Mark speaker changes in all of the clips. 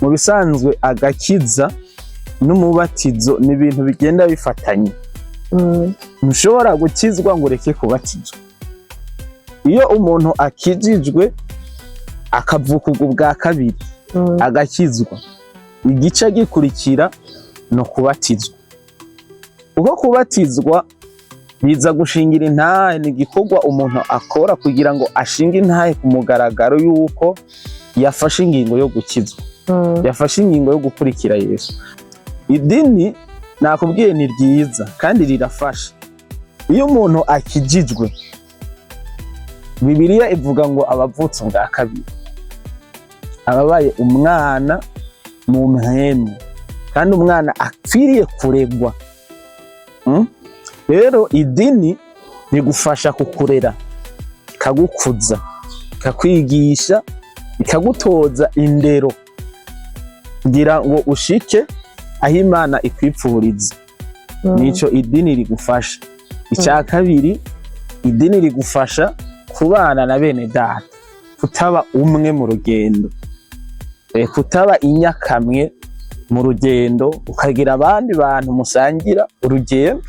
Speaker 1: Mu bisanzwe agakiza n'umubatizo ni ibintu bigenda bifatanye. Ntushobora gukizwa ngo ureke kubatizwa. Iyo umuntu akijijwe, akavuka ubwo bwa kabiri, agakizwa, igice gikurikira no kubatizwa, kuko kubatizwa biza gushingira intahe. Ni igikorwa umuntu akora kugira ngo ashinge intahe ku mugaragaro yuko yafashe ingingo yo gukizwa, yafashe ingingo yo gukurikira Yesu. Idini nakubwiye ni ryiza kandi rirafasha. Iyo umuntu akijijwe, Bibiliya ivuga ngo abavutse ubwa kabiri, ababaye umwana mu mpwemu, kandi umwana akwiriye kuregwa. Rero idini rigufasha kukurera, ikagukuza, ikakwigisha, ikagutoza indero kugira ngo ushike aho Imana ikwipfuriza. Nico idini rigufasha. Icya kabiri, idini rigufasha kubana na bene data, kutaba umwe mu rugendo, kutaba inyakamwe mu rugendo, ukagira abandi bantu musangira urugendo.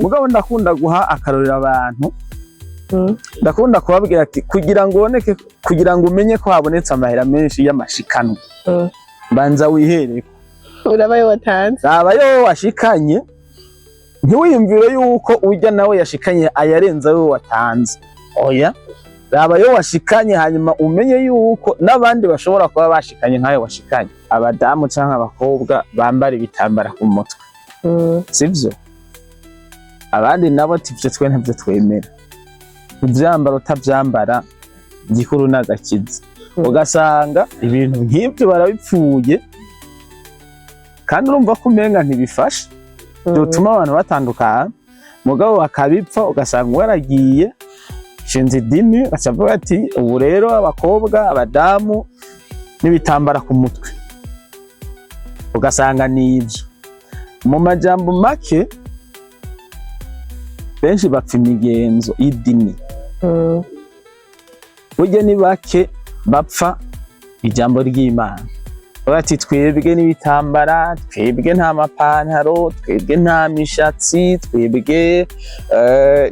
Speaker 1: Mugabo ndakunda guha akarorero abantu. Ndakunda kubabwira ati kugira ngo uboneke, kugira ngo umenye ko habonetse amahera menshi y'amashikanwa, banza wihereko.
Speaker 2: Urabaye watanze.
Speaker 1: Raba yo washikanye, ntiwiyumvire yuko ujya nawe yashikanye ayarenza ayo watanze. Oya, raba yo washikanye, hanyuma umenye yuko n'abandi bashobora kuba bashikanye nk'ayo washikanye. Abadamu canke abakobwa bambara ibitambara ku mutwe, sivyo? Abandi nabo ati ivyo twe ntavyo twemera, uvyambara utavyambara, igikuru n'agakiza. Ugasanga ibintu nk'ibyo barabipfuye, kandi urumva ko umenga ntibifasha, byotuma abantu batandukana, mugabo bakabipfa. Ugasanga umwe aragiye shinze idini, aca avuga ati ubu rero abakobwa, abadamu n'ibitambara ku mutwe. Ugasanga ni ibyo. Mu majambo make, benshi bapfa imigenzo y'idini. Burya ni bake bapfa ijambo ry'Imana. Bavuga ati twebwe n'ibitambara, twebwe nta mapantaro, twebwe nta mishatsi, twebwe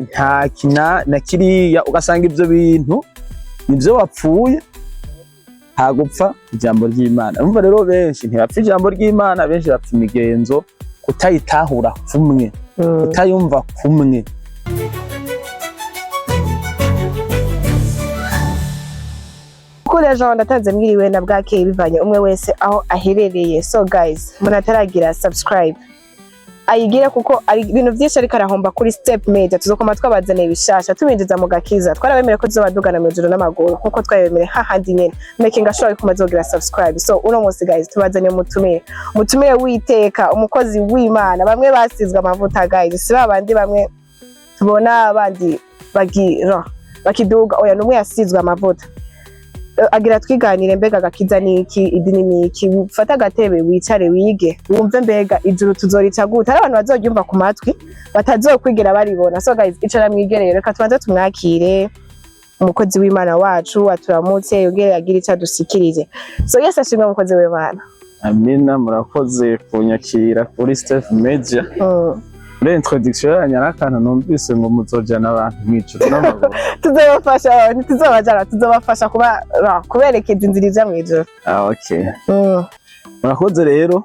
Speaker 1: nta kina na kiriya. Ugasanga ibyo bintu nibyo wapfuye, nta gupfa ijambo ry'Imana. Urumva rero, benshi ntibapfa ijambo ry'Imana, benshi bapfa imigenzo, kutayitahura kumwe, kutayumva kumwe.
Speaker 2: Kuri Jean ndatanze mwiriwe na bwakeye, bivanye umwe wese aho aherereye. So guys, umuntu ataragira subscribe ayigire, kuko ari ibintu byinshi ariko arahomba kuri Step Media. Tuzokoma twabazaniye ibishasha, tubinjiza mu gakiza. Twarabemereye ko tuzobadugana mu ijuru n'amaguru, nkuko twabemereye hahandi nyene, making sure ko muzogira subscribe. So uno munsi guys, tubazaniye umutumire w'iteka, umukozi w'Imana, bamwe basizwe amavuta guys, si babandi bamwe tubona abandi bagira bakiduga. Oya, numwe yasizwe amavuta. Agira twiganire mbega agakiza ni iki, idini ni iki. Ufate agatebe wicare wige, wumve mbega ijuru tuzorica gute. Hari abantu bazoryumva ku matwi, batazokwigera baribona. So guys, icara mwigerere. Reka tubanze tumwakire umukozi w'Imana wacu, aturamutse, yongere agire ico adushikirije. So Yesu ashimwe, umukozi w'Imana.
Speaker 1: Amina. Murakoze kunyakira kuri Step Media. Muri introduction yanyu hari akantu numvise ngo muzojana abantu mw'ijuru n'amaguru.
Speaker 2: Tuzobafasha, ntituzobajana, tuzobafasha kuba kuberekeza inzira ija mw'ijuru.
Speaker 1: Ah, okay. Murakoze rero.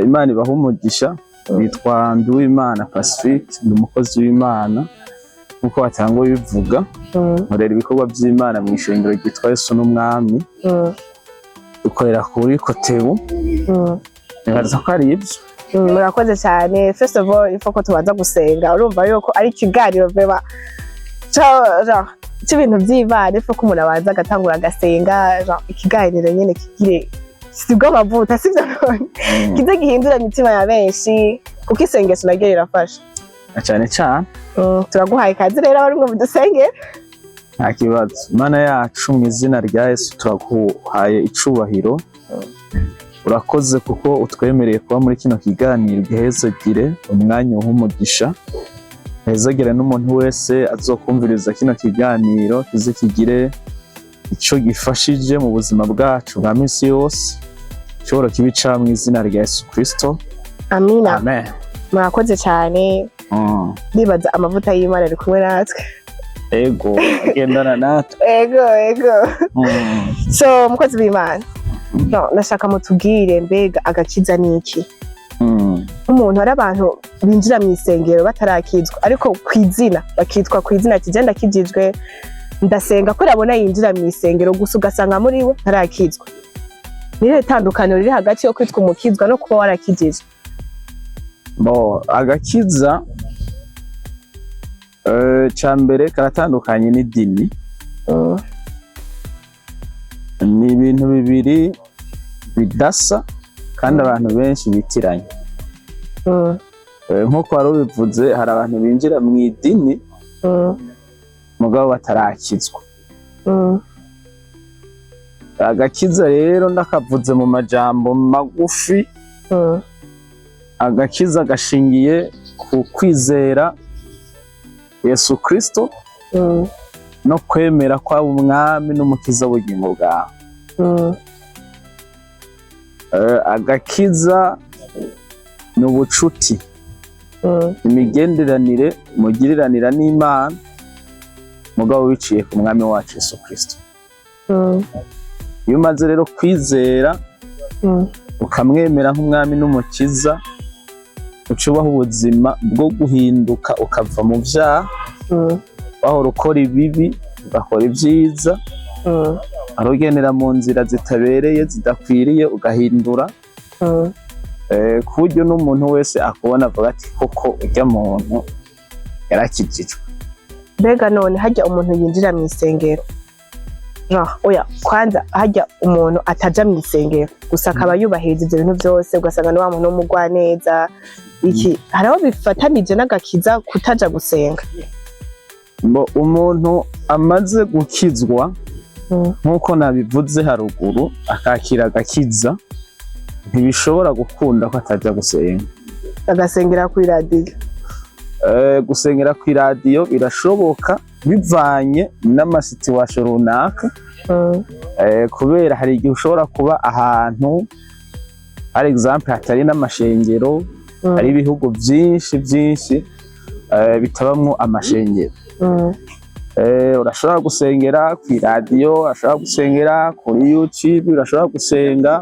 Speaker 1: Imana ibahe umugisha. Nitwa Nduwimana Pacifique, ndi umukozi w'Imana nkuko batangwa bivuga. Nkorera ibikorwa by'Imana mu ishengero ryitwa Yesu n'Umwami. Dukorera kuri Kotebu. Nibaza ko ari ibyo.
Speaker 2: Murakoze cyane. First of all, il faut ko tubanza gusenga. Urumva yuko ari ikiganiro vraiment c'ibintu vy'Imana, il faut ko umuntu abanza agatangura agasenga, genre ikiganiro nyene kigire sibwo amavuta, sivyo none? Kize gihindura imitima ya benshi, kuko isengesho naryo rirafasha.
Speaker 1: Na cyane cyane.
Speaker 2: Turaguhaye ikaze rero, abari mwe mudusengere.
Speaker 1: Nta kibazo. Imana yacu, mu izina rya Yesu turaguhaye icubahiro. Urakoze kuko utwemereye kuba muri kino kiganiro. Gihezagire umwanya, w'umugisha, hezagire n'umuntu wese azokumviriza kino kiganiro, kize kigire ico gifashije mu buzima bwacu bwa minsi yose. Ishobora kibica mu izina rya Yesu Kristo.
Speaker 2: Amina.
Speaker 1: Amen.
Speaker 2: Murakoze cyane. Ndibaza amavuta y'Imana ari kumwe natwe.
Speaker 1: Ego, agendana natwe.
Speaker 2: Ego. So, mukozi w'Imana, no, ndashaka mutubwire, mbega agakiza ni iki? Umuntu, hari abantu binjira mu isengero batarakizwa, ariko ku izina bakitwa ku izina ati: "Genda, ndakijijwe, ndasenga," ko urabona yinjira mu isengero gusa, ugasanga muri we ntarakizwa. Ni tandukaniro riri hagati yo kwitwa umukizwa no kuba warakijijwe?
Speaker 1: Bo, agakiza ca mbere karatandukanye n'idini. Ni ibintu bibiri bidasa kandi abantu benshi bitiranya. Nk'uko wari ubivuze, hari abantu binjira mu idini mugabo batarakizwa. Agakiza rero, ndakavuze mu majambo magufi, agakiza gashingiye ku kwizera Yesu Kristo no kwemera ko aba umwami n'umukiza w'ubugingo bwawe. Agakiza ni ubucuti, imigenderanire mugiriranira n'Imana, mugabo biciye ku mwami wacu Yesu Kristo. Iyo umaze rero kwizera, ukamwemera nk'umwami n'umukiza, uca ubaho ubuzima bwo guhinduka, ukava mu vyaha, wahora ukora ibibi ugakora ibyiza, wari ugendera mu nzira zitabereye, zidakwiriye, ugahindura, ku buryo n'umuntu wese akubona avuga ati: "Koko urya muntu yarakijijwe."
Speaker 2: Mbega none hajya umuntu yinjira mu isengero, genre, oya, kwanza hajya umuntu ataja mu isengero gusa akaba yubahiriza ivyo bintu byose, ugasanga ni wa muntu w'umugwaneza iki, hari aho bifatanije n'agakiza kutaja gusenga?
Speaker 1: Ngo umuntu amaze gukizwa, nk'uko nabivuze haruguru, akakira agakiza, ntibishobora gukunda ko atajya gusenga.
Speaker 2: Agasengera kuri radiyo?
Speaker 1: Gusengera ku iradiyo birashoboka bivanye n'ama situation runaka. Kubera hari igihe ushobora kuba ahantu, par exemple, hatari n'amashengero. Hari ibihugu byinshi byinshi bitabamwo amashengero. Urashobora gusengera ku iradiyo, urashobora gusengera kuri YouTube, urashobora gusenga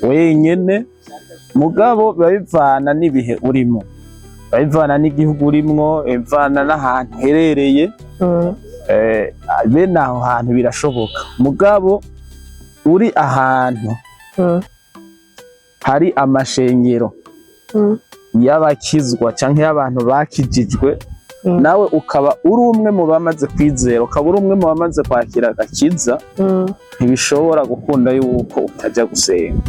Speaker 1: wenyene, mugabo biba bivana n'ibihe urimo, biba bivana n'igihugu urimwo, bivana n'ahantu uherereye. Bene aho hantu birashoboka, mugabo uri ahantu hari amashengero y'abakizwa canke y'abantu bakijijwe, nawe ukaba uri umwe mu bamaze kwizera, ukaba uri umwe mu bamaze kwakira agakiza, ntibishobora gukunda yuko utajya gusenga.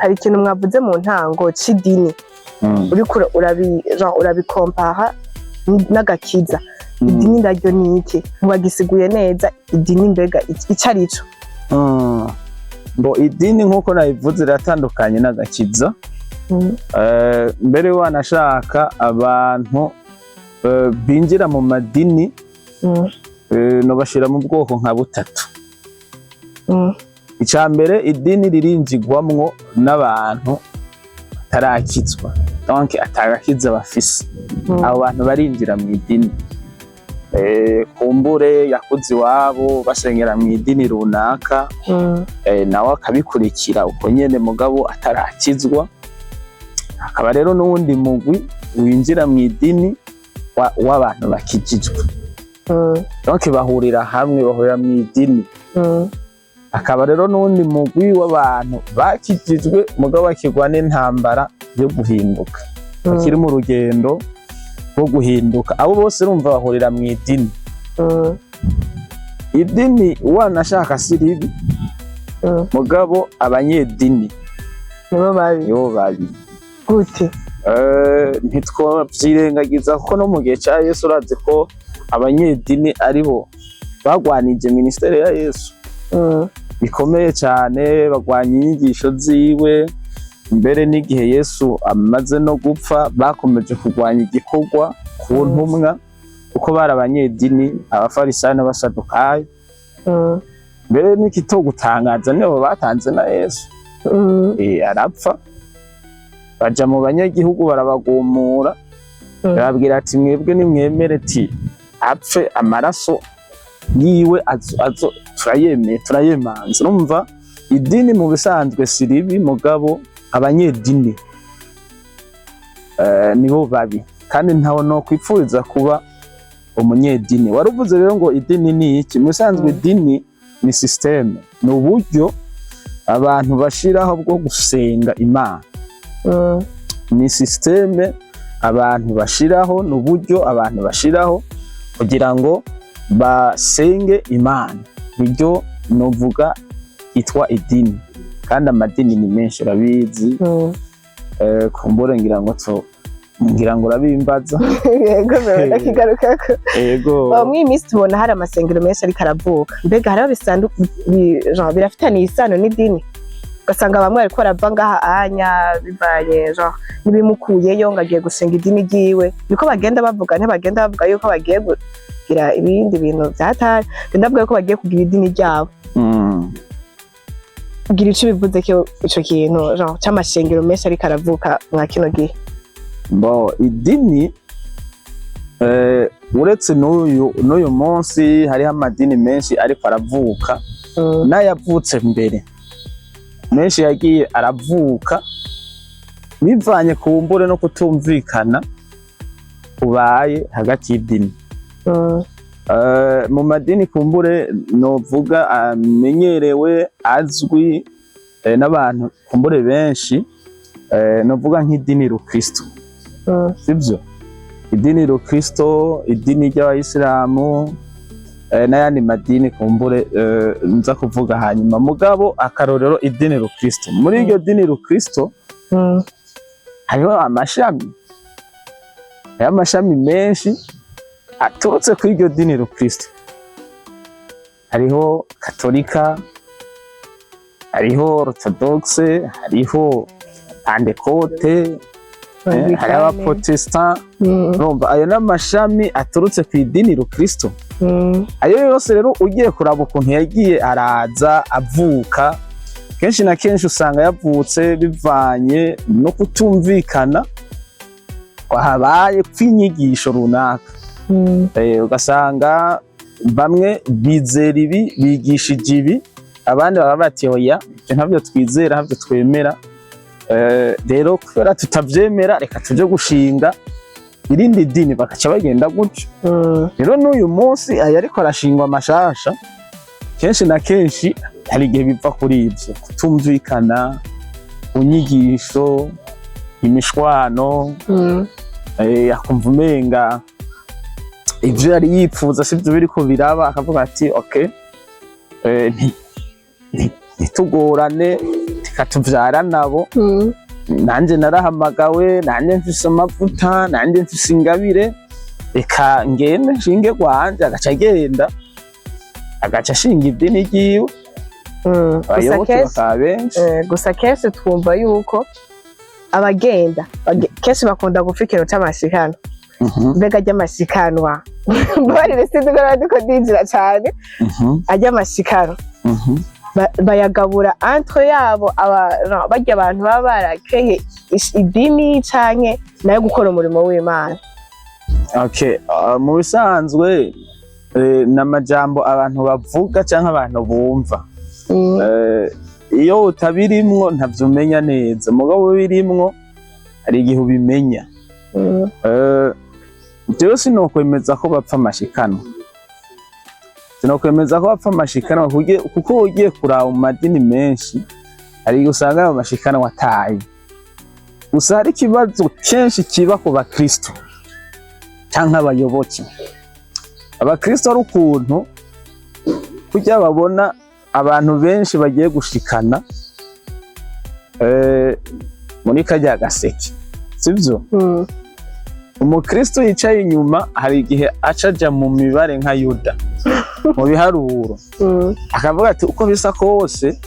Speaker 2: Hari ikintu mwavuze mu ntango c'idini, uriko genre urabikompara n'agakiza. Idini naryo ni iki? Ntiwagisiguye neza idini, mbega ico ari co?
Speaker 1: Ngo idini, nk'uko nabivuze, riratandukanye n'agakiza. Mbere wanashaka abantu binjira mu madini, nobashira mu bwoko nka butatu. Icya mbere, idini ririnjigwamwo n'abantu batarakizwa, donc atagakiza bafise. Abo bantu barinjira mu idini. Kumbure yakuze iwabo basengera mu idini runaka, nawe akabikurikira uko nyene, mugabo atarakizwa. Hakaba rero n'uwundi mugwi winjira mu idini w'abantu bakijijwe, donc bahurira hamwe, bahurira mu idini. Hakaba rero n'uwundi mugwi w'abantu bakijijwe, mugabo bakirwa n'intambara yo guhinduka, bakiri mu rugendo rwo guhinduka. Abo bose urumva bahurira mu idini. Idini wanashaka si ribi, mugabo abanyedini
Speaker 2: nibo babi.
Speaker 1: Nibo babi.
Speaker 2: Gute?
Speaker 1: Ntitwovyirengagiza kuko no mu gihe ca Yesu, urazi ko abanyedini aribo bagwanije ministère ya Yesu bikomeye cyane, bagwanya inyigisho ziwe. Mbere n'igihe Yesu amaze no gupfa, bakomeje kurwanya igikorwa ku ntumwa, kuko bari abanyedini, abafarisayo n'abasadukayo. Mbere n'ikitogutangaza, nibo batanze na Yesu. Arapfa, baja mu banyagihugu barabagumura, bababwira ati: "Mwebwe nimwemere ti apfe, amaraso yiwe azo turayemeye, turayemanze." Urumva, idini mu bisanzwe si ribi, mugabo abanyedini nibo babi, kandi ntawe no kwipfuriza kuba umunyedini. Wari uvuze rero ngo idini ni iki? Mu bisanzwe, idini ni système, ni uburyo abantu bashiraho bwo gusenga Imana. Ni système abantu bashiraho, ni uburyo abantu bashiraho kugira ngo basenge Imana. Nibyo novuga itwa idini. Kandi amadini ni menshi, urabizi. Kumbure ngira ngo urabimbaza.
Speaker 2: Yego, ndakigarukako.
Speaker 1: Ego.
Speaker 2: Muri iyi minsi tubona hari amasengero menshi ariko aravuka. Mbega hariho genre birafitaniye isano n'idini, ugasanga bamwe bariko barava ngaha anya bivanye genre n'ibimukuyeyo ngo agiye gushinga idini ryiwe. Niko bagenda bavuga, ntibagenda bavuga yuko bagiye kugira ibindi bintu vyatari, ndavuga yuko bagiye kugira idini ryabo. Kugira ico bivuze ko ico kintu genre c'amashengero menshi ariko aravuka mwa kino gihe?
Speaker 1: Bo, idini, uretse n'uyu munsi hariho amadini menshi ariko aravuka, n'ayavutse mbere menshi yagiye aravuka bivanye ku mbure no kutumvikana kubaye hagati y'idini. Mu madini kumbure novuga amenyerewe, azwi n'abantu kumbure benshi, novuga nk'idini rukristo, sibyo? Idini rukristo, idini ry'abayisilamu, n'ayandi madini kumbure nza kuvuga hanyuma. Mugabo akarorero, idini rukristo, muri iryo dini rukristo hariho amashami, hariho amashami menshi aturutse kuri iryo dini rukristo. Hariho katolika, hariho orthodoxe, hariho pantekote, hariho abaprotestant. Urumva, ayo n'amashami aturutse ku idini rukristo. Ayo yose rero, ugiye kuraba ukuntu yagiye araza avuka, kenshi na kenshi usanga yavutse bivanye no kutumvikana kwahabaye kw'inyigisho runaka. Ugasanga bamwe bizera ibi, bigishije ibi, abandi baba bati: "Oya, ibyo ntabyo twizera, ntabyo twemera. Rero kubera tutavyemera, reka tuje gushinga irindi dini." Bakaca bagenda gutyo. Rero n'uyu munsi aya ariko arashingwa amashasha, kenshi na kenshi hari igihe biva kuri ivyo kutumvikana ku nyigisho, imishwano. Akumva umenga ivyo yari yipfuza sivyo biriko biraba, akavuga ati: "Okay, ntitugorane, reka tuvyara nabo. Nanje narahamagawe, nanje mfise amavuta, nanje mfise ingabire, reka ngende nshinge rwanje." Agaca agenda, agaca ashinga idini ryiwe.
Speaker 2: Gusa
Speaker 1: abayoboke
Speaker 2: kenshi
Speaker 1: bakaba benshi.
Speaker 2: Gusa kenshi twumva yuko abagenda kenshi bakunda gupfa ikintu c'amashikanwa. Mbega ry'amashikanwa, mbabarire, sinzi ko ndiko ndinjira cane, ary'amashikanwa bayagabura entre yabo aba, no, barya abantu baba barakeye idini canke nayo gukora umurimo w'Imana?
Speaker 1: Okay, mu bisanzwe, ni amajambo abantu bavuga canke abantu bumva. Iyo utabirimwo ntavyo umenya neza, mugabo birimwo hari igihe ubimenya. Jewe sinokwemeza ko bapfa amashikanwa, sinokwemeza ko bapfa amashikanwa, kuko ugiye kuraba mu madini menshi hari igihe usanga ayo mashikanwa ataye. Gusa hari ikibazo kenshi kiba ku bakristo canke abayoboke. Abakristo ari ukuntu kurya babona abantu benshi bagiye gushikana muri karya gaseke, sivyo? Umukristo yicaye inyuma hari igihe aca aja mu mibare nka Yuda mu biharuro, akavuga ati: "Uko bisa kose,"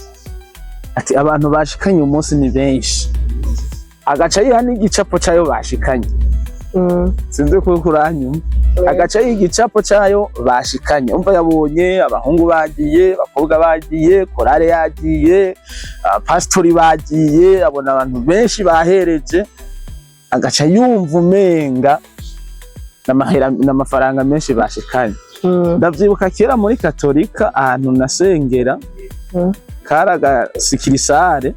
Speaker 1: ati, "abantu bashikanye umunsi ni benshi." Agaca yiha n'igicapo cayo bashikanye. Sinzi ko uranyuma. Agaca yiga igicapo cayo bashikanye. Umva, yabonye abahungu bagiye, abakobwa bagiye, korale yagiye, abapasitori bagiye, abona abantu benshi bahereje, agaca yumva umenga n'amafaranga menshi bashikanye. Ndavyibuka kera muri Katolika ahantu nasengera, kari agasuccursale,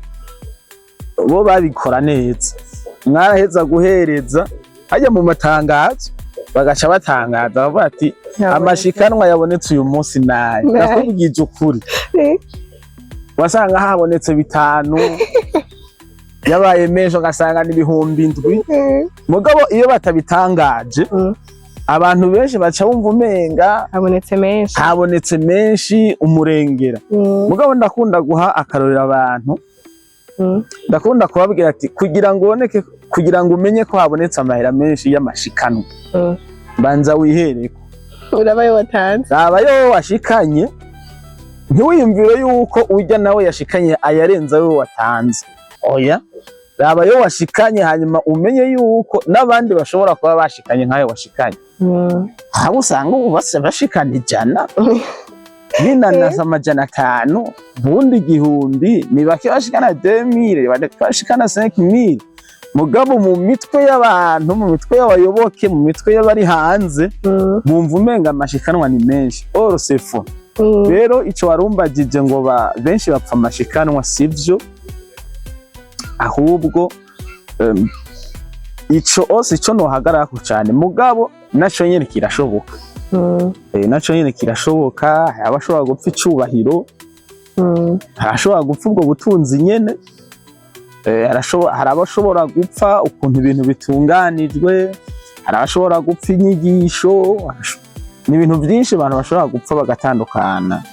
Speaker 1: bo babikora neza. Mwaraheza guhereza hajya mu matangazo, bagaca batangaza bavuga ati: "Amashikanwa yabonetse uyu munsi nayo."
Speaker 2: Nayo.
Speaker 1: Ndakubwije ukuri, wasanga habonetse 5, yabaye menshi ugasanga ni 7,000. Mugabo iyo batabitangaje, abantu benshi baca bumva umenga
Speaker 2: habonetse menshi.
Speaker 1: Habonetse menshi, umurengera. Mugabo ndakunda guha akarorero abantu. Ndakunda kubabwira ati kugira ngo uboneke, kugira ngo umenye ko habonetse amahera menshi y'amashikanwa, banza wihereko.
Speaker 2: Urabaye watanze.
Speaker 1: Raba yo washikanye, ntiwiyumvire yuko ujya nawe yashikanye ayarenze ayo watanze. Oya, raba yo washikanye, hanyuma umenye yuko n'abandi bashobora kuba bashikanye nk'ayo washikanye. Aho usanga ubu bose bashikana 100, n'inanasi 500, ubundi 1,000, ni bake bashikana 2000, bake bashikana 5000. Mugabo mu mitwe y'abantu, mu mitwe y'abayoboke, mu mitwe y'abari hanze, bumva umenga amashikanwa ni menshi. Or c'est faux. Rero ico warumbagije ngo benshi bapfa amashikanwa, sivyo. Ahubwo ico ose ico nohagararako cane, mugabo naco nyene kirashoboka. Naco nyene kirashoboka. Hari abashobora gupfa icubahiro, harashobora gupfa ubwo butunzi nyene. Hari abashobora gupfa ukuntu ibintu bitunganijwe, hari abashobora gupfa inyigisho, ni ibintu byinshi abantu bashobora gupfa bagatandukana.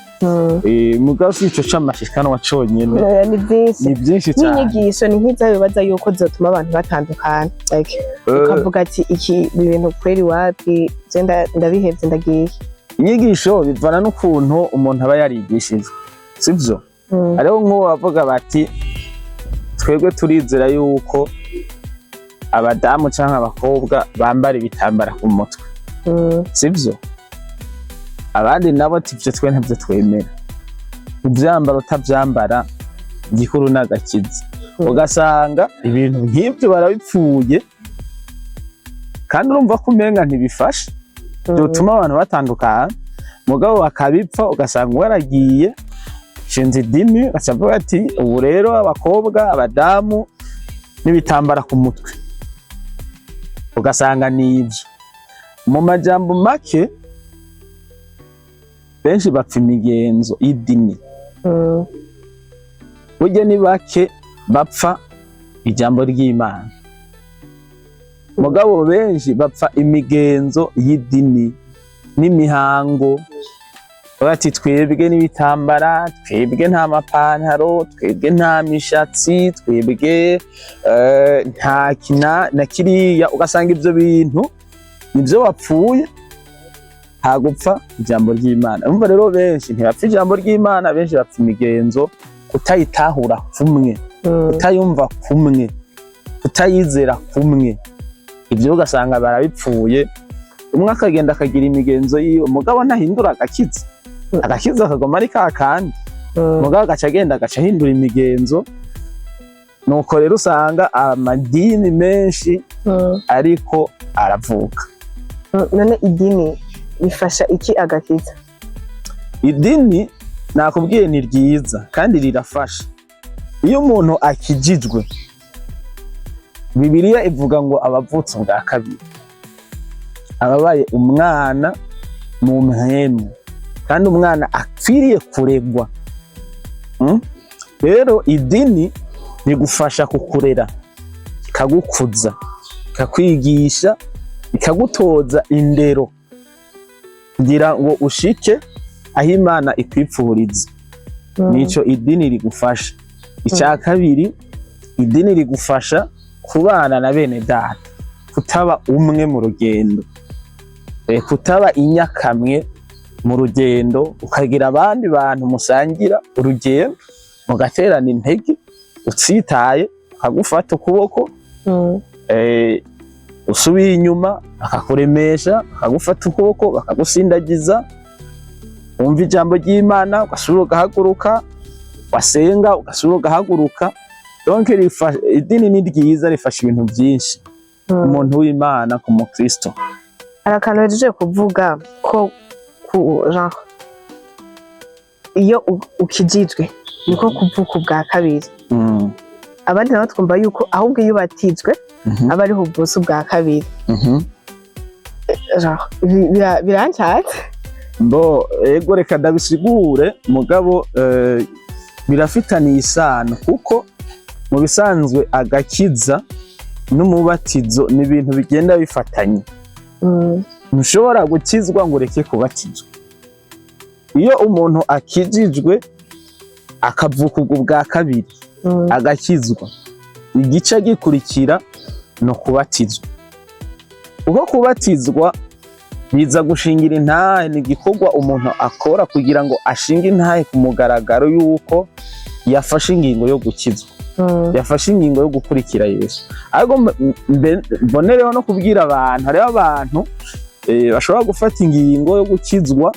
Speaker 1: Mugabo si ico c'amashikanwa conyene.
Speaker 2: Ni byinshi.
Speaker 1: Ni byinshi cyane.
Speaker 2: N'inyigisho ni nk'izo bibaza yuko zotuma abantu batandukana, like ukavuga ati iki ibi bintu kweri wapi, je ndabihevye ndagiye.
Speaker 1: Inyigisho bivana n'ukuntu umuntu aba yarigishijwe, sivyo? Hariho nk'uwo bavuga bati twebwe turizera yuko abadamu canke abakobwa bambara ibitambara ku mutwe, sivyo? Abandi nabo ati ivyo twe ntavyo twemera, uvyambara utavyambara, igikuru n'agakiza. Ugasanga ibintu nk'ivyo barabipfuye, kandi urumva ko umenga ntibifasha, byotuma abantu batandukana, mugabo bakabipfa. Ugasanga umwe aragiye shinze idini, aca avuga ati ubu rero abakobwa, abadamu n'ibitambara ku mutwe, ugasanga ni ibyo. Mu majambo make, benshi bapfa imigenzo y'idini. Burya ni bake bapfa ijambo ry'Imana, mugabo benshi bapfa imigenzo y'idini n'imihango. Bati twebwe n'ibitambara, twebwe nta mapantaro, twebwe nta mishatsi, twebwe nta kina na kiriya. Ugasanga ivyo bintu nivyo bapfuye, nta gupfa ijambo ry'Imana. Urumva rero, benshi ntibapfa ijambo ry'Imana, benshi bapfa imigenzo, kutayitahura kumwe, kutayumva kumwe, kutayizera kumwe. Ibyo ugasanga barabipfuye, umwe akagenda akagira imigenzo yiwe, mugabo ntahindura agakiza. Agakiza kagoma ari ka kandi, mugabo agaca agenda agaca ahindura imigenzo. Nuko rero usanga amadini menshi ariko aravuka.
Speaker 2: None idini rifasha iki agakiza?
Speaker 1: Idini nakubwiye ni ryiza kandi rirafasha. Iyo umuntu akijijwe, Bibiliya ivuga ngo abavutse ubwa kabiri ababaye umwana mu mpwemu, kandi umwana akwiriye kuregwa. Rero idini rigufasha kukurera, ikagukuza, ikakwigisha, ikagutoza indero kugira ngo ushike aho Imana ikwipfuriza. Nico idini rigufasha. Icya kabiri, idini rigufasha kubana na bene data, kutaba umwe mu rugendo, kutaba inyakamwe mu rugendo, ukagira abandi bantu musangira urugendo, mugaterana intege, utsitaye ukagufata ukuboko. Usubiye inyuma bakakuremesha, bakagufata ukuboko, bakagusindagiza. Wumva ijambo ry'Imana, ugasubira ugahaguruka, wasenga ugasubira ugahaguruka. Donc idini ni ryiza, rifasha ibintu byinshi umuntu w'Imana, ku mukristo.
Speaker 2: Hari akantu hejeje kuvuga ko ku genre iyo ukijijwe niko kuvuka ubwa kabiri. Abandi nabo twumva yuko ahubwo iyo ubatijwe aba ariho uvutse ubwa kabiri. Genre birancatse.
Speaker 1: Bo, ego, reka ndabisigure, mugabo birafitaniye isano, kuko mu bisanzwe agakiza n'umubatizo ni ibintu bigenda bifatanye. Ntushobora gukizwa ngo ureke kubatizwa. Iyo umuntu akijijwe, akavuka ubwo bwa kabiri, agakizwa, igice gikurikira no kubatizwa, kuko kubatizwa biza gushingira intahe. Ni igikorwa umuntu akora kugira ngo ashinge intahe ku mugaragaro y'uko yafashe ingingo yo gukizwa, yafashe ingingo yo gukurikira Yesu. Ariko mbonereho no kubwira abantu, hariho abantu bashobora gufata ingingo yo gukizwa,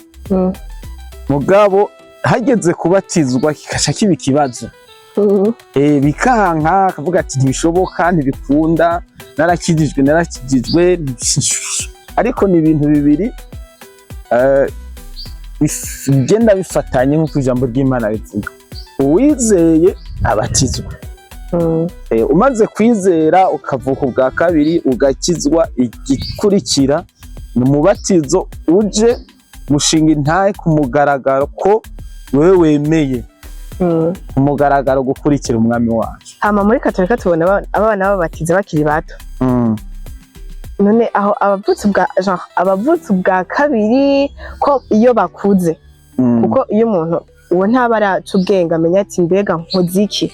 Speaker 1: mugabo hageze kubatizwa kikaca kiba ikibazo. Bikanka, akavuga ati: "Ntibishoboka, ntibikunda, narakijijwe, narakijijwe." Ariko ni ibintu bibiri bigenda bifatanye, nk'uko ijambo ry'Imana rivuga: uwizeye abatizwa. Umaze kwizera, ukavuka ubwa kabiri, ugakizwa, igikurikira ni umubatizo uje gushinga intahe ku mugaragaro ko wewe wemeye ku mugaragaro gukurikira Umwami wacu.
Speaker 2: Hama muri Katolika tubona abana babatiza bakiri bato. None aho abavutse ubwa genre abavutse ubwa kabiri ko iyo bakuze, kuko iyo umuntu uwo ntaba araca ubwenge amenya ati: "Mbega nkoze iki?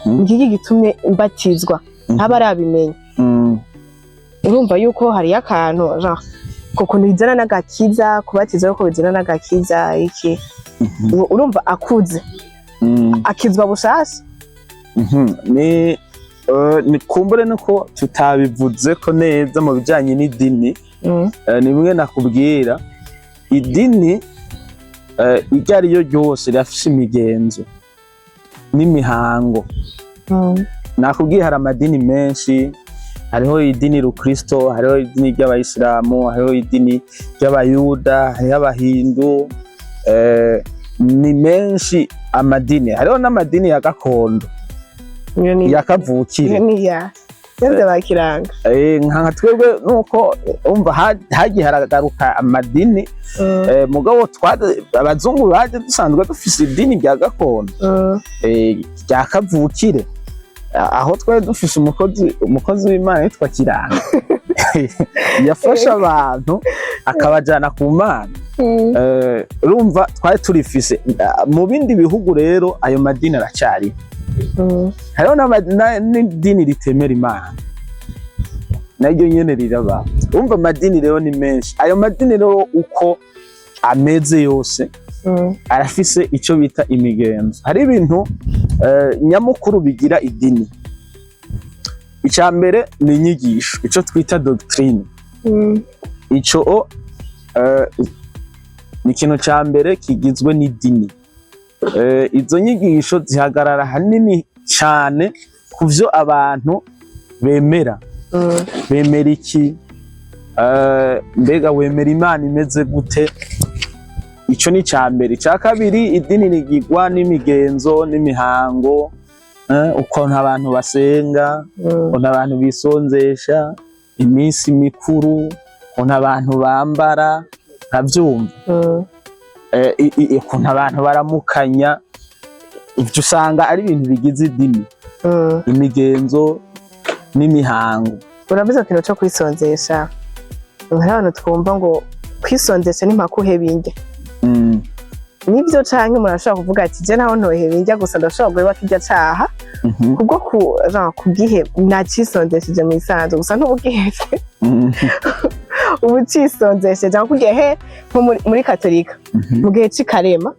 Speaker 2: Ngiki gitumye mbatizwa?" Ntaba arabimenya. Urumva yuko hariyo akantu genre ku kuntu bizana n'agakiza, kubatizwa ko bizana n'agakiza iki. Urumva akuze akizwa bushasha.
Speaker 1: Ni kumbure nuko tutabivuze ko neza mu bijanye n'idini. Ni bimwe nakubwira, idini iryo ari ryo ryose rirafise imigenzo n'imihango. Nakubwiye, hari amadini menshi: hariho idini rukristo, hariho idini ry'abayisilamu, hariho idini ry'abayuda, hariho abahindu, ni menshi amadini. Hariho n'amadini ya gakondo,
Speaker 2: Iyo ni
Speaker 1: ya kavukire.
Speaker 2: Iyo ni ya yose bakiranga.
Speaker 1: Nka twebwe nuko umva hagiye haragaruka amadini. Mugabo abazungu baje dusanzwe dufise idini rya gakondo, rya kavukire, aho twari dufise umukozi w'Imana yitwa Kiranga, yafasha abantu akabajana ku Mana. Urumva twari turifise. Mu bindi bihugu rero ayo madini aracyariho. Hariho n'idini ritemera Imana, naryo nyene riraba. Urumva amadini rero ni menshi. Ayo madini rero uko ameze yose arafise ico bita imigenzo. Hari ibintu nyamukuru bigira idini. Ica mbere ni inyigisho, ico twita doctrine. Ico ni ikintu ca mbere kigizwe n'idini. Izo nyigisho zihagarara hanini cane ku vyo abantu bemera. Bemera iki? Mbega wemera Imana imeze gute? Ico ni ica mbere. Ica kabiri, idini rigirwa n'imigenzo n'imihango, ukuntu abantu basenga, ukuntu abantu bisonzesha, iminsi mikuru, ukuntu abantu bambara, nkavyumva, ukuntu abantu baramukanya. Ivyo usanga ari ibintu bigize idini, imigenzo n'imihango.
Speaker 2: Uravuze ku kintu co kwisonzesha. Hari abantu twumva ngo kwisonzesha ni mpaka uheba indya. Nibyo, canke umuntu ashobora kuvuga ati: "Je naho ntoheba indya, gusa ndashobora guheba kirya caha kubwo ku genre kubwihe nacisonzesheje mu isanzwe." Gusa ntubugihevye, uba ucisonzesheje. Aho kugiye he, nko muri Katolika, mu gihe c'ikarema,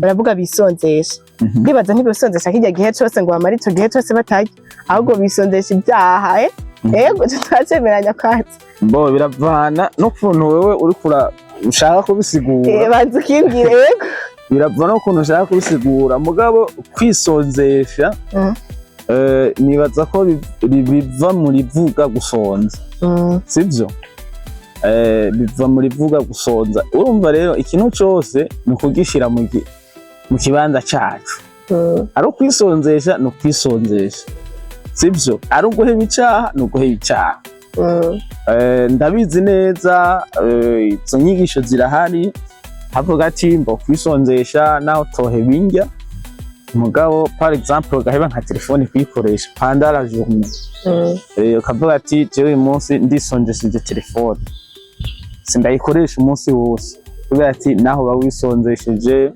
Speaker 2: baravuga bisonzesha. Ndibaza ntibisonzesha kirya gihe cose ngo bamare ico gihe cose batarya, ahubwo bisonzesha ibyaha. Yego, tutacemeranya kwanza.
Speaker 1: Bo, biravana n'ukuntu wewe uriko ushaka kubisigura.
Speaker 2: Banza ukimbwire, yego.
Speaker 1: Biravana n'ukuntu ushaka kubisigura, mugabo kwisonzesha, nibaza ko biva mu rivuga gusonza, sivyo? Biva mu rivuga gusonza. Urumva rero, ikintu cose ni ukugishira mu kibanza cacu. Ari ukwisonzesha, ni ukwisonzesha, sivyo? Ari uguheba icaha, ni uguheba icaha. Ndabizi neza, izo nyigisho zirahari, havuga ati mbo kwisonzesha naho toheba indya, mugabo par exemple ugaheba nka telefone kuyikoresha pendant la journée. Ukavuga ati jewe uyu munsi ndisonzesheje telefone, sindayikoresha umunsi wose, kubera ati naho uba wisonzesheje.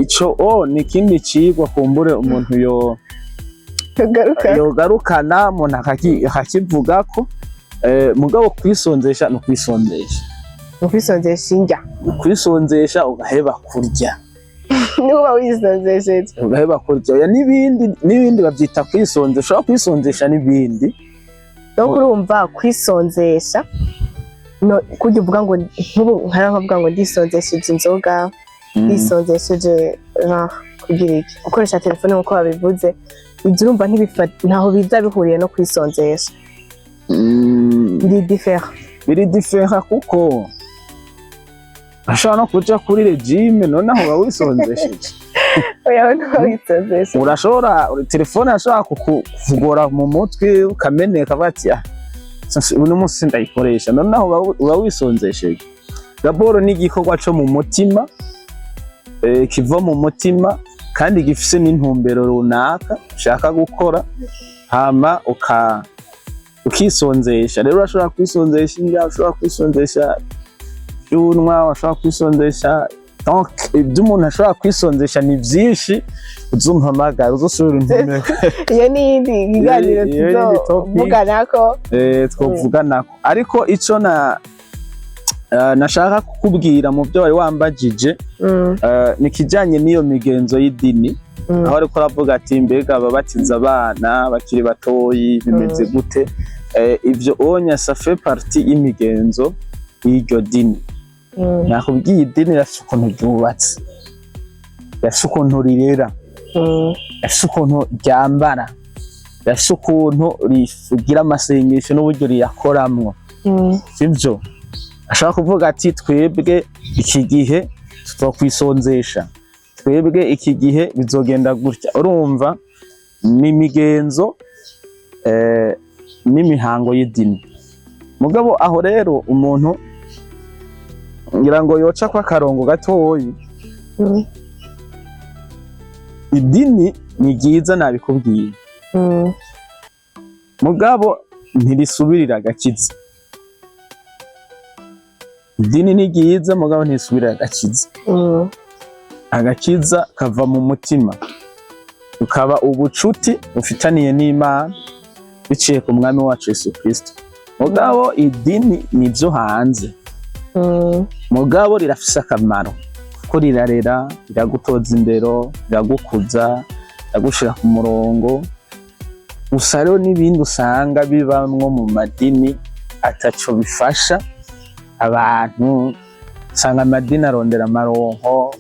Speaker 1: Ico o ni ikindi cigwa kumbure umuntu yo
Speaker 2: Garuka.
Speaker 1: yogarukana, umuntu akakivugako. Mugabo kwisonzesha ni ukwisonzesha.
Speaker 2: Mu kwisonzesha indya.
Speaker 1: Kwisonzesha ugaheba kurya.
Speaker 2: Niba wisonzesheje.
Speaker 1: Ugaheba kurya. Oya, n'ibindi n'ibindi bavyita kwisonzesha, ushobora kwisonzesha n'ibindi.
Speaker 2: No kurumva kwisonzesha, no kurya uvuga ngo nk'ubu nkara nkavuga ngo ndisonzesheje inzoga, ndisonzesheje genre kugira iki, gukoresha telefone nk'uko babivuze, ibyo urumva ntaho biza bihuriye no kwisonzesha. Biri différent.
Speaker 1: Biri différent, kuko ashobora no kuja kuri régime, noneho uba wisonzesheje.
Speaker 2: Oya, ntuba wisonzesheje.
Speaker 1: Urashobora, telefone irashobora kukugora mu mutwe ukameneka, avuga ati ah, uno munsi ndayikoresha, noneho uba wisonzesheje. D'abord ni igikorwa co mu mutima, kiva mu mutima kandi gifise n'intumbero runaka ushaka gukora, hama ukisonzesha. Rero urashobora kwisonzesha indya, ushobora kwisonzesha ibyunwa, urashobora kwisonzesha, donc ibyo umuntu ashobora kwisonzesha ni byinshi. Uzumpamagara, uzosubira untumire.
Speaker 2: Iyo ni iyindi kiganiro.
Speaker 1: Iyo ni iyindi topic.
Speaker 2: Tuzovuganako.
Speaker 1: Twovuganako, ariko ico na nashaka kukubwira mu byo wari wambajije, ni kijanye n'iyo migenzo y'idini, aho ariko aravuga ati mbega ababatiza abana bakiri batoyi bimeze gute? Ivyo onya ça fait partie y'imigenzo y'iryo dini. Nakubwiye, idini rirafise ukuntu ryubatse, rirafise ukuntu rirera, rirafise ukuntu ryambara, rirafise ukuntu rigira amasengesho n'uburyo riyakoramwo. Sivyo? Ashobora kuvuga ati twebwe iki gihe tuzokwisonzesha, twebwe iki gihe bizogenda gutya. Urumva ni imigenzo n'imihango y'idini. Mugabo aho rero umuntu ngira ngo yoca kwa akarongo gatoyi. Idini ni ryiza, nabikubwiye, mugabo ntirisubirira agakiza. Idini ni ryiza, mugabo ntirisubirira agakiza. Agakiza kava mu mutima, ukaba ubucuti bufitaniye n'Imana biciye ku Mwami wacu Yesu Kristo. Mugabo idini nivyo hanze, mugabo rirafise akamaro kuko rirarera, riragutoza indero, riragukuza, riragushira ku murongo. Gusa rero n'ibindi usanga bibamwo mu madini ataco bifasha abantu. Usanga amadini arondera amaronko,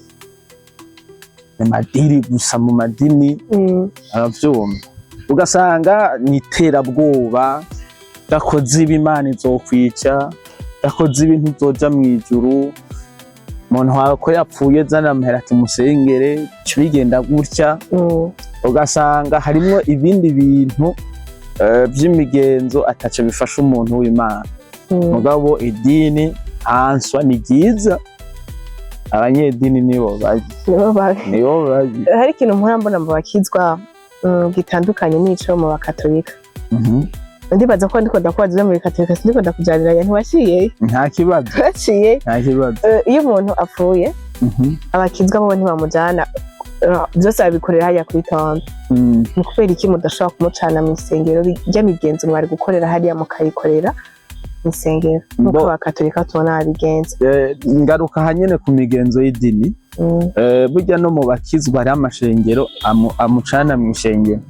Speaker 1: amadiri gusa mu madini. Aravyumva, ugasanga ni iterabwoba: dakoze ibi Imana izokwica, dakoze ibintu uzoja mw'ijuru, umuntu wawe ko yapfuye zana amahera tumusengere, bica bigenda gutya. Ugasanga harimwo ibindi bintu vy'imigenzo ataco bifasha umuntu w'Imana. Mugabo idini hanswa ni ryiza, abanyedini nibo babi.
Speaker 2: Nibo babi.
Speaker 1: Nibo babi.
Speaker 2: Hari ikintu mpora mbona mu bakizwa gitandukanye n'ico mu bakatolika. Ndibaza ko ndiko ndakubaza ivyo muri katolika, sindiko ndakujaniranya, ntiwaciye.
Speaker 1: Nta kibazo.
Speaker 2: Waciye.
Speaker 1: Nta kibazo.
Speaker 2: Iyo umuntu apfuye, abakizwa bo ntibamujana, byose babikorera hariya kuri tombe. Ni kubera iki mudashobora kumucana mu isengero? Rya migenzo mwari gukorera hariya mukayikorera mu isengero nk'uko abakatolika tubona babigenza.
Speaker 1: Ngaruka hanyene ku migenzo y'idini. Burya no mu bakizwa hariho amashengero amucana mu ishengero.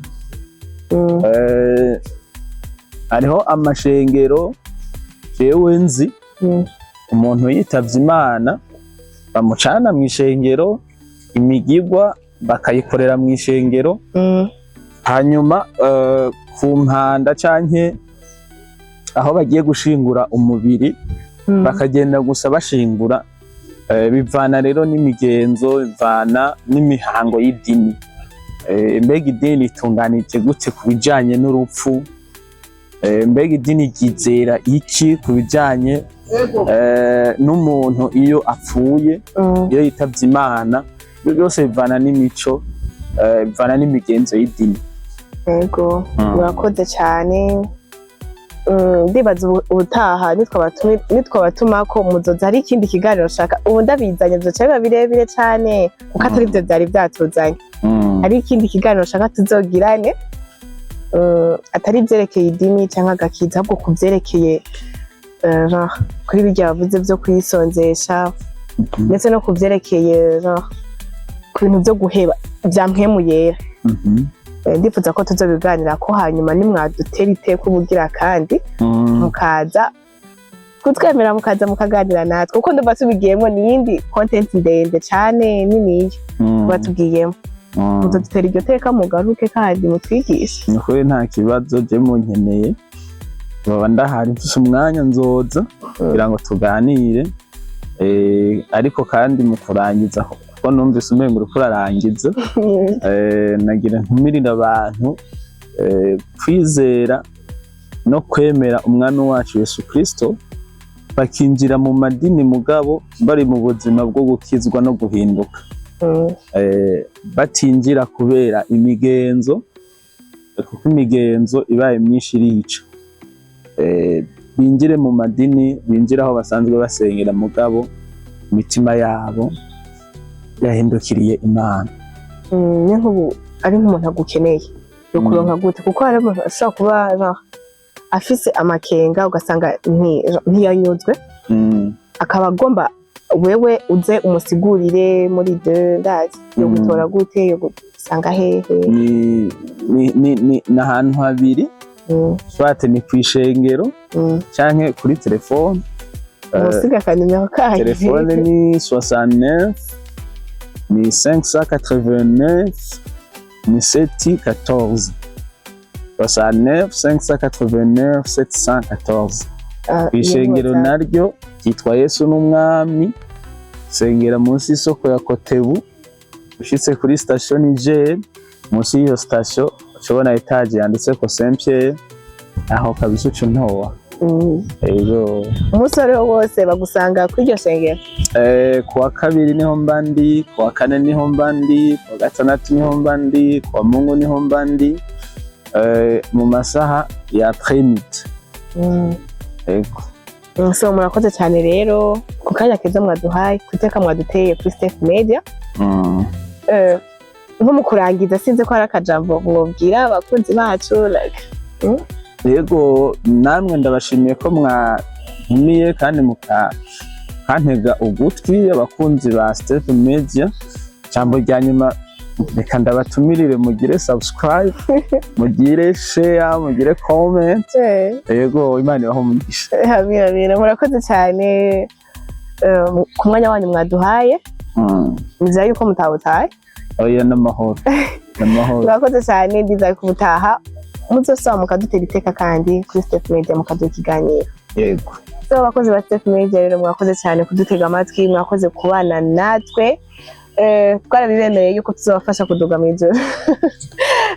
Speaker 1: Hariho amashengero jewe nzi, umuntu yitavye Imana bamucana mw'ishengero, imigigwa bakayikorera mw'ishengero, hanyuma ku mpanda canke aho bagiye gushingura umubiri bakagenda gusa bashingura. Bivana rero n'imigenzo, bivana n'imihango y'idini. Mbega idini ritunganije gute ku bijanye n'urupfu? Mbega idini ryizera iki ku bijanye n'umuntu iyo apfuye, iyo yitavye Imana? Ibyo byose bivana n'imico, bivana n'imigenzo y'idini.
Speaker 2: Yego. Murakoze cyane. Ndibaza ubutaha nitwabatuma ko muzoza, hari ikindi kiganiro nshaka. Ubu ndabizanye vyoca biba birebire cane, kuko atari vyo vyari vyatuzanye. Hari ikindi kiganiro nshaka tuzogirane, atari ivyerekeye idini canke agakiza, ahubwo ku vyerekeye genre, kuri birya bavuze vyo kwisonzesha, ndetse no ku vyerekeye genre, ku bintu vyo guheba vya Mpwemu Yera. Ndifuza ko tuzobiganira ko hanyuma nimwadutera iteka ubugira kandi mukaza kutwemera, mukaza mukaganira natwe, kuko ndumva tubigiyemo niyindi content ndende cane niniya tuba tugiyemo. Muzodutera iryo teka mugaruke kandi mutwigishe.
Speaker 1: Ni ukuri nta kibazo, je munkeneye baba ndahari, mfise umwanya nzoza kugira ngo tuganire. Ariko kandi mu kurangiza, kuko numvise umengo uriko urarangiza, nagira ntumirire abantu kwizera no kwemera Umwami wacu Yesu Kristo, bakinjira mu madini mugabo bari mu buzima bwo gukizwa no guhinduka, batinjira kubera imigenzo, kuko imigenzo ibaye myinshi irica. Binjire mu madini, binjire aho basanzwe basengera, mugabo imitima yabo yahindukiriye Imana.
Speaker 2: Ni nk'ubu ari nk'umuntu agukeneye, yo kuronka gute? Kuko hari umuntu ashobora kuba genre, afise amakenga, ugasanga ntiyanyuzwe, akaba agomba wewe uze umusigurire muri de ndazi yo gutora gute, yo gusanga hehe?
Speaker 1: Ni ahantu habiri, soit ni kw'ishengero canke kuri telefone.
Speaker 2: Musiga akanimero kanyu.
Speaker 1: Telefone ni 69, ni 589, ni 7 14, 69 589 714.
Speaker 2: Ah,
Speaker 1: Kw'ishengero
Speaker 2: iyo WhatsApp.
Speaker 1: naryo ryitwa Yesu n'Umwami, sengera munsi y'isoko ya Kotebu, ushitse kuri station Niger, munsi y'iyo station ucubona étage yanditseko Saint Pierre, aho kabisa uca untoa. Ego.
Speaker 2: Umunsi wariwo wose bagusanga kuri iryo shengero?
Speaker 1: Kuwa kabiri niho mba ndi, kuwa kane niho mba ndi, kuwa gatandatu niho mba ndi, kuwa Mungu niho mba ndi, mu masaha ya après-midi. Ego.
Speaker 2: So murakoze cyane rero ku kanya keza mwaduhaye, ku iteka mwaduteye kuri Step Media. Nko mu kurangiza, sinzi ko hari akajambo mwobwira abakunzi bacu, like?
Speaker 1: Yego, namwe ndabashimiye ko mwantumiye kandi mukantega ugutwi. Abakunzi ba Step Media, ijambo rya nyuma, reka ndabatumirire mugire subscribe, mugire share, mugire comment. Yego, Imana ibahe umugisha.
Speaker 2: Amina, amina. Murakoze cyane ku mwanya wanyu mwaduhaye. Nizera yuko mutawutaye.
Speaker 1: Oya, n'amahoro, n'amahoro.
Speaker 2: Murakoze cyane. Ndizeye ko ubutaha muzosaba mukadutera iteka kandi kuri Step Media mukaduha ikiganiro.
Speaker 1: Yego.
Speaker 2: So abakozi ba Step Media rero, mwakoze cyane kudutega amatwi, mwakoze kubana natwe. Twarabibemereye yuko tuzabafasha kuduga mu ijuru,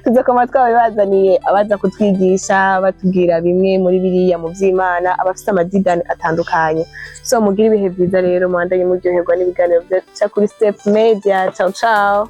Speaker 2: tuzakoma twabibazaniye abaza kutwigisha, batubwira bimwe muri biriya mu by'Imana, abafite amadidani atandukanye. So mugire ibihe byiza rero, mubandanye muryoherwa n'ibiganiro byaca kuri Step Media. Ciao ciao.